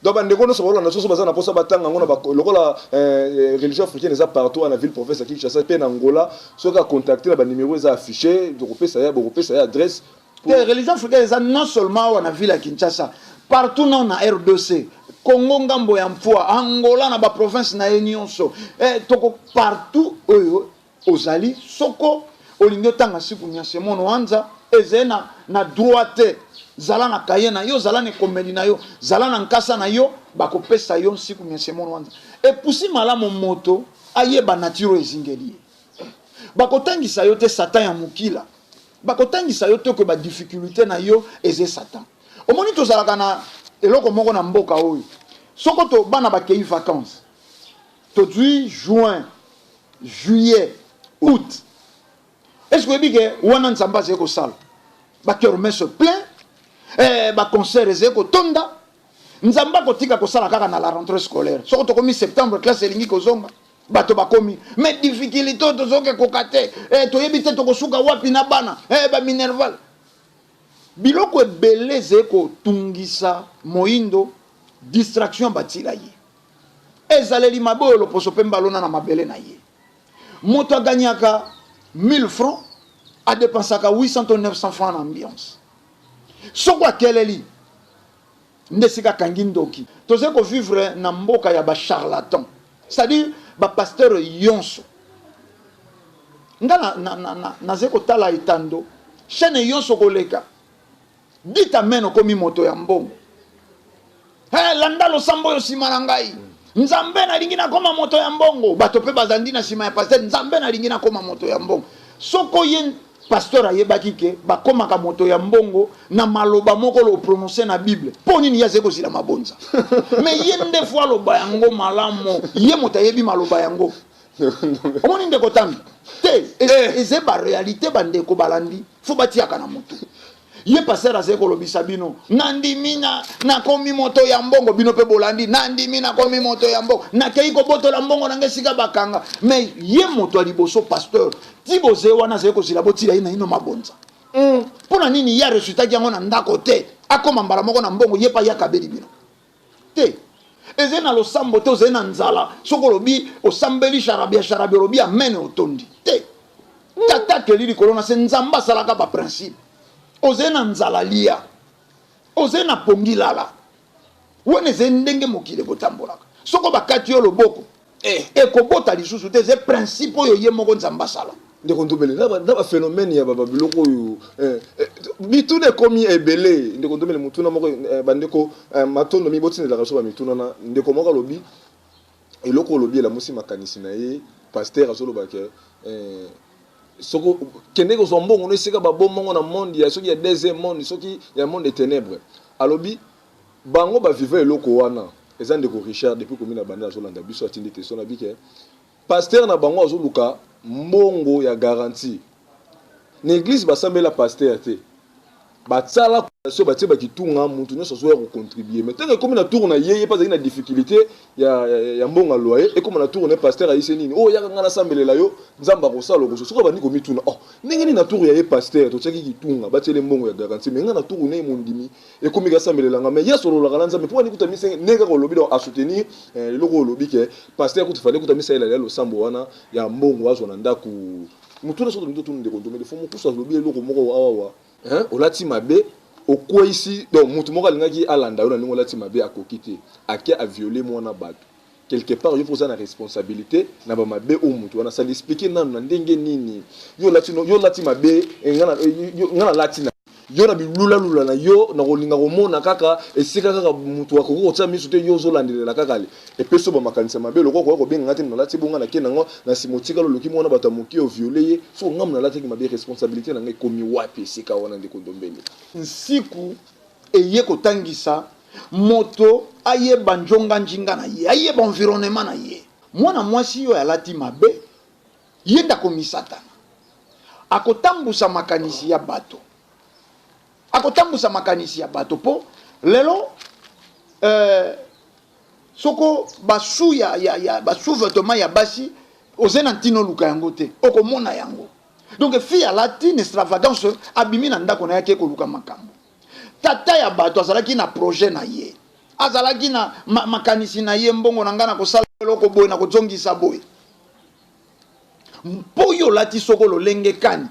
Donc ba ndeko nionso baolanda soso baza na posa batanga yango na ba lokola religion africaine eza partout wana na ville province ya Kinshasa pe na Angola soki a contacter na ba numero eza affiche tokopesa ye bokopesa ye adresse po. Te religion africaine eza non seulement awa na ville ya Kinshasa partout nao na rdc Congo ngambo ya mfua Angola na ba province na ye nionso eh, toko partout oyo Ozali soko olingi otanga siku nyanse mono anza ezali na, na droit te. Zala na cahier na yo, zala na ekomeli na yo, zala na nkasa na yo, bakopesa yo nsiku nyanse mono anza. Epusi malamu moto ayeba nature oyo ezingeli ye. Bakotangisa yo te Satan ya mokila. Bakotangisa yo te que ba difficultes na yo eze Satan. Omoni tozalaka na eloko moko na mboka oyo. Soko to bana bakeyi vacances, tozui juin, juillet, aout. Est ce que oyebi ke wana Nzambe azali kosala ba kermesse plein, eh, ba concert ezali kotonda. Nzambe akotika kosala kaka na la rentrée scolaire. Soko tokomi septembre, classe elingi kozonga, bato bakomi mais difficulté oyo tozoki koka te, eh, toyebi te tokosuka wapi na bana, eh, ba minerval. Biloko ebele ezali kotungisa moindo, distraction batila ye. Ezaleli mabe oyo loposo pembe alona na mabele na ye. Moto a gagnaka 1000 francs, a depensaka 800 to 900 francs na ambiance. Soko akeleli, nde esika akangi ndoki. Tozali ko vivre na mboka ya ba charlatans. C'est-à-dire ba pasteurs yonso. Nga na, na, na, na, nazali kotala etando, chaine yonso koleka. Dit amen okomi moto ya mbongo. Hey, landa losambo oyo nsima na ngai. Nzambe nalingi nakoma moto ya mbongo. Bato mpe bazandi na nsima ya pasteur, Nzambe nalingi nakoma moto ya mbongo. Soko ye pasteur ayebaki ke bakomaka moto ya mbongo na maloba moko lo prononce na Bible, mpo nini ye azali kozila mabonza? Me ye nde fo aloba yango malamu, ye moto ayebi maloba yango. Omoni ndeko Tami te, eza ba realite bandeko balandi fo batiaka na motu. Ye pasteur azali kolobisa bino, nandimi na nakomi moto ya mbongo, bino pe bolandi, nandimi nakomi moto ya mbongo, nakei kobotola mbongo na ngai esika bakanga. Mais ye moto ya liboso pasteur ti boze wana azali kozila botila ye naino mabonza. Mpo na nini ye aresutaki yango na ndako te, akoma mbala moko na mbongo, ye pe aye akabeli bino te. Ezali na losambo te, ozali na nzala, soki olobi osambeli charabia charabia, olobi amen otondi te. Tata akeli likolo na se, Nzambe asalaka ba principe. Ozali na nzala lia, ozali na pongi lala. Wana ezali ndenge mokili ekotambolaka. Soko bakati yo loboko, ekobota lisusu te. Ezali principe oyo ye moko Nzambe asala. Ndeko Ndombele, na ba phenomène ya ba biloko oyo, mituna ekomi ebele. Ndeko Ndombele, motuna moko, bandeko matondo mingi botindelaka biso ba mituna na ndeko moko alobi eloko olobi elamusi makanisi na ye. Pasteur azoloba ke soko kende kozwa mbongo no esika babomba ngo na monde ya soki ya deuxième monde, soki ya monde de ténèbres. Alobi bango ba vivre eloko wana. Eza ndeko Richard depuis commune ya Bandal azolanda biso, atindi question na bike. Pasteur na bango azoluka mbongo ya garantie na eglise, basambela pasteur te, batsala so batie bakitunga, mutu nyonso azoya ko contribuer, mais tango ekomi na tour na ye, ye pe azalaki na difficulté ya mbongo ya loyer, ekoma na tour na ye, pasteur ayise nini, oh yaka nga nasambelela yo, Nzambe akosala okoso. Soki abandi komituna, oh ndenge nini na tour ya ye pasteur totiaki kitunga, batiele mbongo ya garantie, mais nga na tour na ye mondimi ekomi kasambelela nga, mais ye asololaka na Nzambe mpo ani kuta misenge ndenge kaka olobi, donc a soutenir eloko oyo olobi ke pasteur kutu fallait kuta misalela ya losambo wana ya mbongo azwa na ndaku. Motuna soki tolingi totuna ndeko Ndombele, fo mokusu alobi eloko moko awawa, hein, olati mabe okweyisi, donc mutu moko alingaki alanda yo na ndenge olati mabe akoki te, ake a violer mwana batu quelque part, yo mpe oza na responsabilité na ba mabe oyo mutu wana asali. Expliquer nanu na ndenge nini yo olati, yo olati mabe, nga nalati na yo na bilulalula na yo na kolinga komona kaka esika kaka mutu akoki kotia misu te, yo ozolandelela kaka le epesi yo bamakanisi ya mabe lokola koya kobenga nga te nalati bonga na ke nango na nsima otikala oluki mwana bato ya moke oviole ye. Soko ngambo nalataki mabe, responsabilité na nga ekomi wapi esika wana ndeko Ndombele? Nsiku eye kotangisa moto ayeba njonganjinga na ye, ayeba environnement na ye. Mwana mwasi oyo alati mabe. Ye nde akomi Satana. Akotambusa makanisi ya bato. Akotambusa makanisi ya bato mpo lelo soko basu ya, ya, ya ba sous-vêtement ya basi, oza na ntina oluka yango te, okomona yango. Donc fille alati na extravagance, abimi na ndako na ye, ake koluka makambo. Tata ya bato azalaki na projet na ye, azalaki na makanisi na ye: mbongo na ngai na kosala eloko boye, na kozongisa boye. Mpo yo olati soko lolenge kani,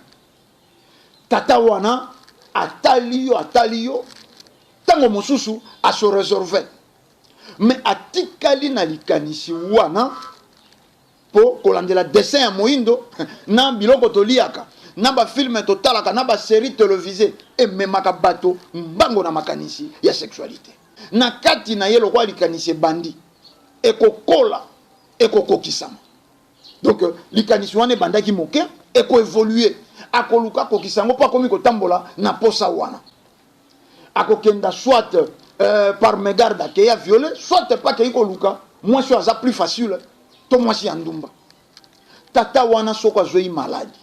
tata wana atali yo, atali yo, ntango mosusu aso réserve, mais atikali na likanisi wana mpo kolandela dessin ya moyindo na biloko toliaka, na bafilm totalaka, na basérie télévisée, ememaka bato mbango na makanisi ya sexualité. Na kati na ye, lokola likanisi ebandi, ekokola, ekokokisama. Donc likanisi wana ebandaki moke, ekoévolue, akoluka akokisa yango, mpo akomi kotambola na posa wana. Akokenda soit par mégarde, akei aviole, soit mpe akei koluka mwasi oyo aza plus facile, to mwasi ya ndumba. Tata wana, soko azwei maladie,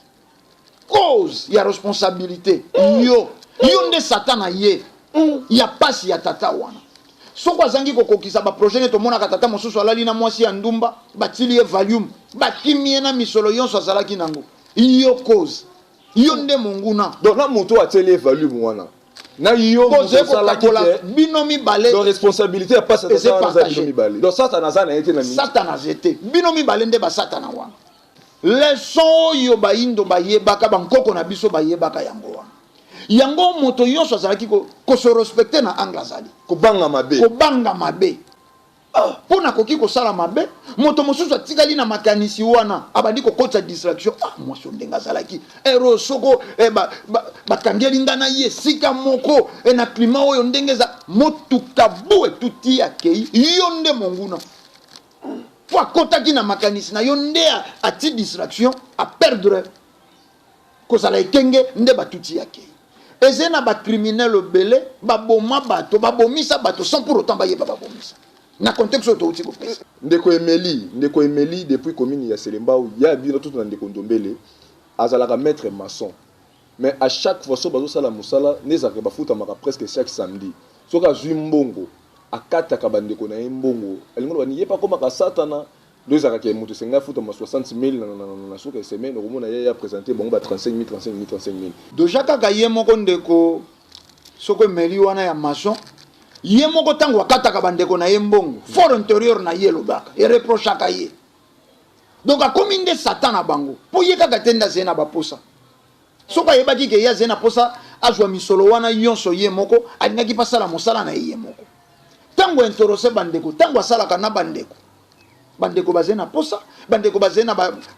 cause ya responsabilité, yo, yo nde Satan na ye ya pasi ya tata wana. Soko azangi kokokisa baprojet ne, tomonaka tata mosusu alali na mwasi ya ndumba, batili ye Valium, bakimi ye na misolo nyonso azalaki nango. Yo cause, yo nde monguna. Donc na moto atieli ye Valium wana, na yo moto osalaki te, bino mibale. Donc responsabilité ya pasi eza bino mibale. Donc Satana aza na ye te na Satana aza te, bino mibale nde basatana wana. Leçon oyo bayindo bayebaka, bankoko na biso bayebaka yango wana. Yango moto nyonso azalaki kose respecter na angle azali. Kobanga mabe. Kobanga mabe, mpo nakoki kosala mabe. Moto mosusu atikali na makanisi wana, abandi kokotisa distraction: ah, mwasi oyo ndenge azalaki ero, soko eh, bakangeli nga na ye esika moko na climat oyo ndenge eza, motuka bu etuti, akei. Yo nde monguna, mpo akotaki na makanisi na yo, nde ati distraction, aperdre kozala ekenge, nde batuti, akei. Eza na bacriminel ebele baboma bato, babomisa bato sans pour autant bayeba babomisa, na contexte oyo touti kopesa. Ndeko Emeli, ndeko Emeli depuis commune ya Selembao, ya bino tutu na ndeko Ndombele, azalaka maître maçon, mais à chaque fois so bazosala mosala nde ezalaka bafutamaka presque chaque samedi. Soki azwi mbongo, akataka bandeko na ye mbongo. Alingi loba ye mpe akomaka Satana. Ndo ezalaka ke moto esengai afutama 60 000 na suka ya semaine, okomona ye ya présente bango ba 35 000, 35 000, 35 000. Déjà kaka ye moko ndeko, soko emeli wana ya maçon, ye moko ntango akataka bandeko na ye mbongo, for intérieur na ye elobaka, ereprochaka ye. Donc akomi nde Satan na bango, mpo ye kaka te nde azali na baposa. Soki ayebaki ke ye azali na posa azwa misolo wana nyonso ye moko, alingaki mpe asala mosala na ye ye moko. Ntango interose bandeko, ntango asalaka na bandeko, bandeko bazali na posa, bandeko bazali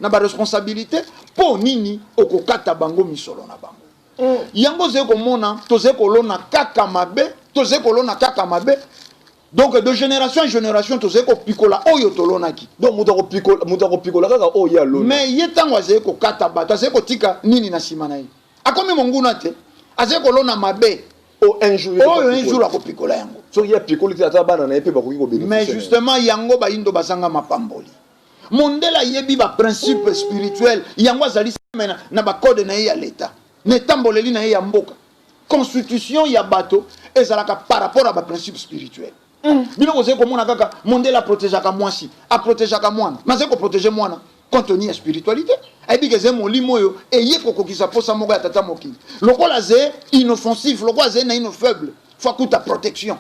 na baresponsabilité, mpo nini okokata bango misolo na bango? Yango ozali komona, tozali kolona kaka mabe, tozali kolona kaka mabe. Donc de génération en génération, tozali kopikola oyo tolonaki. Donc moto akopikola kaka oyo ye alona. Mais ye ntango azali kokata bato, azali kotika nini na nsima na ye? Akomi monguna te, azali kolona mabe. O un jour oyo un jour akopikola yango. Soki ye apikoli te, ata bana na ye mpe bakoki kobénéficier. Mais justement, yango bayindo bazanga mapamboli. Mondele ayebi baprincipe spirituel, yango azali na bacode na ye ya leta, na etamboleli na ye ya mboka. Constitution ya bato ezalaka par rapport à baprincipe spirituel. Bino bozali komona kaka mondele aprotégeaka mwasi, aprotégeaka mwana, mais azali koprotéger mwana compte tenu ya spiritualité. Ayebi ke ezali molimo oyo eye kokokisa posa moko ya tata mokili. Lokola azali inoffensif, lokola azali naino faible, faut akuta protection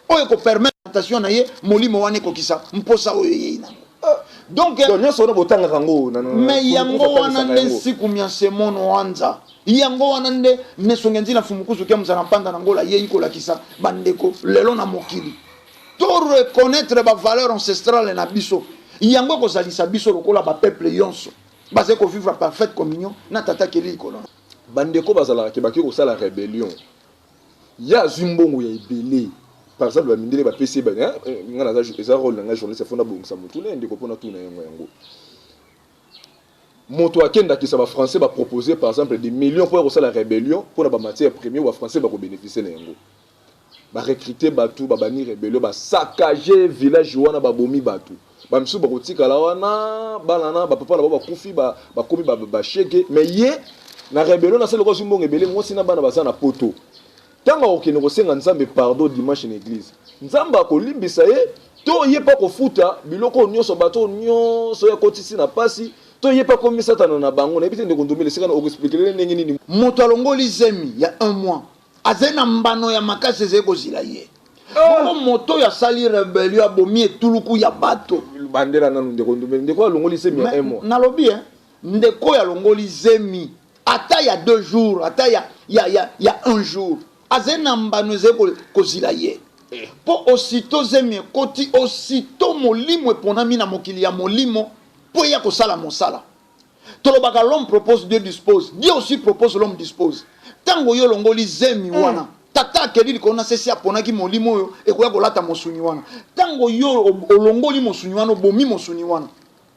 oyo ekopermettre tentation na ye, molimo wana ekokisa mposa oyo eyei nango. Donc Donc nyonso wana botangaka yango Mais yango wana nde nsiku ya nsemono wanza. Yango wana nde nesonge nzila mfumukusu ke mozala mpanda na ngola yei kolakisa bandeko lelo na mokili. To reconnaître bavaleur ancestrale na biso, yango ekozalisa biso lokola bapeuple nyonso bazali kovivre parfaite communion na tata keli likolo. Bandeko bazalaka ke baki kosala rébellion, ye azwi mbongo ya ebele. Par exemple, bamindele bapesi ye, nga naza, eza rôle na ngai journaliste, fo nabongisa motu na ye ndeko mpona tuna yango. Yango moto akendakisa bafrançais, bapropose par exemple des millions mpo ya kosala rébellion mpona bamatière première, bafrançais bakobénéficie na yango. Barecrute bato, babani rébellion, basaccage village wana, babomi bato. Bamisusu bakotikala wana, bana na bapapa na bango bakufi, bakomi bashege. Mais ye na rébellion na sali lokola mbongo ebele, mwasi na bana baza na Poto. Ntango akokende kosenga Nzambe pardon dimanche na église, Nzambe akolimbisa ye to ye mpe akofuta biloko oyo nyonso, bato oyo nyonso oyo akotisi na pasi, to ye mpe akomi satana na bango? Nayebi te, ndeko Ndombele, esika na okoexpliquer ndenge nini. Moto alongoli zemi ya un mois azali na mbano ya makasi ezali kozila ye. Bongo moto oyo asali rébellion, abomi etuluku ya bato? Bandela nanu, ndeko Ndombele. Ndeko alongoli zemi ya un mois? Nalobi eh, ndeko oyo alongoli zemi ata ya 2 jours, ata ya un jour, azali na mbano ezali kozila ye, mpo aussitôt zemi ekoti, aussitôt molimo eponami na mokili ya molimo mpo eya kosala mosala. Tolobaka: l'homme propose, Dieu dispose. Dieu aussi propose, l'homme dispose. Ntango oyo olongoli zemi wana, tata akeli likolo na sesi, aponaki molimo oyo ekoya kolata mosuni wana. Ntango yo olongoli mosuni wana, obomi mosuni wana,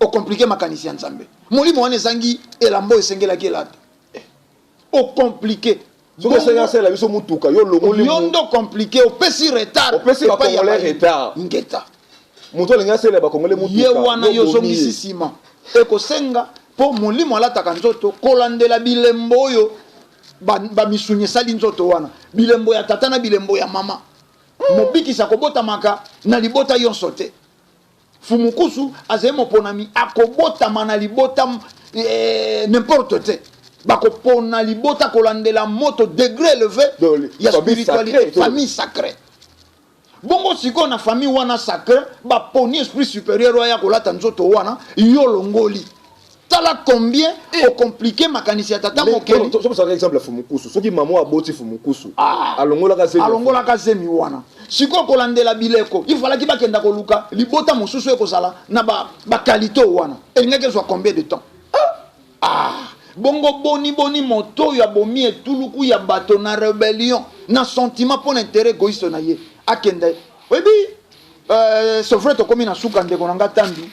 ocompliquer makanisi ya Nzambe. Molimo wana ezangi elamba oyo esengelaki elata, ocompliquer. Soki esengi asalela biso mutuka, yo olongoli. Yo nde ocompliquer, opesi retard. Opesi epai ya Bacongolais retard. Ngeta. Moto alingi asalela Bacongolais mutuka, ye wana, yo obomi ozongisi ye. Nsima ekosenga mpo molimo alataka nzoto kolandela bilembo oyo bamisuni esali nzoto wana, bilembo ya tata na bilembo ya mama. Mobikisi akobotamaka na libota nyonso te. Fumukusu azali moponami, akobotama na libota n'importe te. Bakopona libota kolandela moto, degré élevé Donc, ya famille spiritualité. Sacrée, Famille sacrée. Bongo sikoyo na famille wana sacré, baponi esprit supérieur oyo aya kolata nzoto wana. Yo longoli, tala combien ocompliquer makanisi ya tata mokeli. Sopesaka exemple ya Fumukusu. Soki mama aboti Fumukusu, Ah. alongolaka zemi. Alongolaka zemi wana. Sikoyo kolandela bileko, ifalaki bakenda koluka libota mosusu ekozala na baqualité wana. Elingaki ezwa combien de temps? Ah, bongo boni boni moto oyo abomi etuluku ya bato na rébellion, na sentiment, mpo na intérêt égoïste na ye, akende? Oyebi, c'est vrai, tokomi na suka. Ndeko na nga Tambi,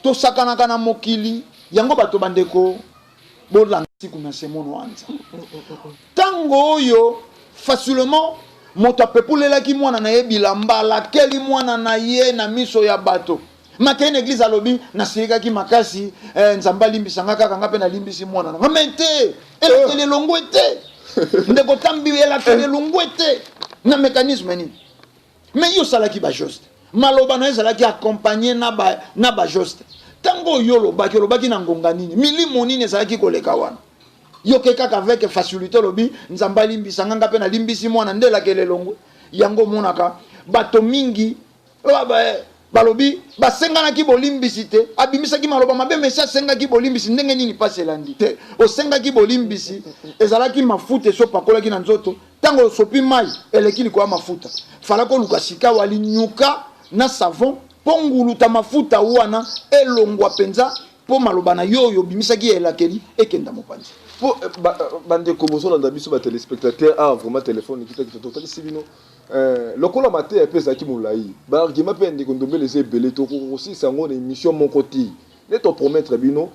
tosakanaka na mokili yango. Bato, bandeko, bolanda siku na semono wanza. Ntango oyo facilement moto apepulelaki mwana na ye bilamba, alakeli mwana na ye na miso ya bato, makei na église, alobi: "Nasilikaki makasi, Nzambe alimbisanga kaka, nga mpe nalimbisi mwana na nga." Me te, elakeli elongwe te. Ndeko Tambi, elakeli elongwe te na mécanisme nini? Me yo osalaki bageste, maloba na yo ezalaki accompagné na bageste. Ntango oyo olobaki, olobaki na ngonga nini? Milimo nini ezalaki koleka wana? Yoke kaka avec facilité olobi: "Nzambe alimbisa nga, nga mpe nalimbisi mwana." Nde elakeli elongwe. Yango omonaka bato mingi balobi basenganaki bolimbisi te, abimisaki maloba mabe, mesi asengaki bolimbisi. Ndenge nini mpasi elandi te? Osengaki bolimbisi, ezalaki mafuta esi opakolaki na nzoto. Ntango osopi mai, eleki likolo ya mafuta. Falaki oluka sika walinyuka na savon mpo nguluta mafuta wana elongwa mpenza, mpo maloba na yo oyo obimisaki ya elakeli ekenda mopanzi. Po bandeko bozolanda biso, batéléspectateur, awa vraiment telefone ekitakita. Totalisi bino lokola mateya mpe ezalaki molai, baargument mpe ya ndeko Ndombele eza ebele. Tokokosilisa yango na émission moko te. Nde topromettre bino,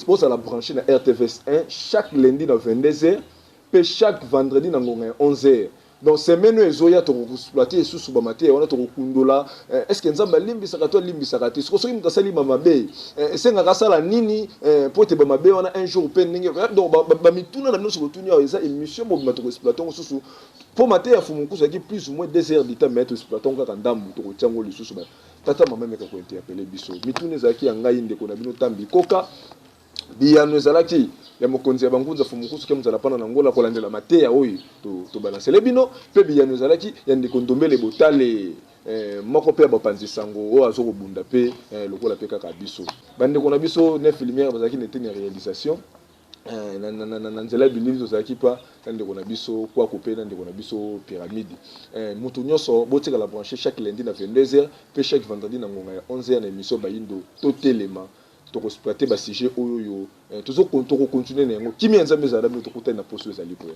bozala branché na RTVS 1 chaque lundi na 22h mpe chaque vendredi na ngonga ya 11h. Donc semaine oyo ezoya, tokoexploiter lisusu bamateya wana, tokokundola est ce que Nzambe alimbisaka to alimbisaka te. Soki moto asali bamabe, esengaka asala nini po ete bamabe wana un jour mpe ndenge? Donc bamituna na bino nyonso botuni awa, eza émission mobima, tokoexploiter yango susu, mpo mateya ya Fumukusu ezalaki plus ou moins 2 heures du temps, mais toexploiter yango kaka ndambu. Tokotia yango lisusu. Tata, mama, emeka kointerpeller biso. Mituna ezalaki ya ngai, ndeko na bino Tambi Koka. Biyano ezalaki ya mokonzi ya bangunza Fumukusu ke mozala mpana na Ngola, kolandela mateya oyo tobalansele bino. Mpe biyano ezalaki ya ndeko Ndombele Botale, moko mpe ya bapanzi sango oyo aza kobunda mpe lokola mpe kaka biso. Bandeko na biso Nef Lumière bazalaki na eteni ya réalisation na nzela ya bilili. Tozalaki mpa na ndeko na biso Kwako mpe na ndeko na biso Pyramide. Moto nyonso botikala branché chaque lundi na 22h mpe chaque vendredi na ngonga ya 11h na émission Bayindo Totelema. Tokoexploiter basujet oyo oyo tokocontinuer na yango. Kimia ya Nzambe ezala bino. Tokutani na poso ezali koya.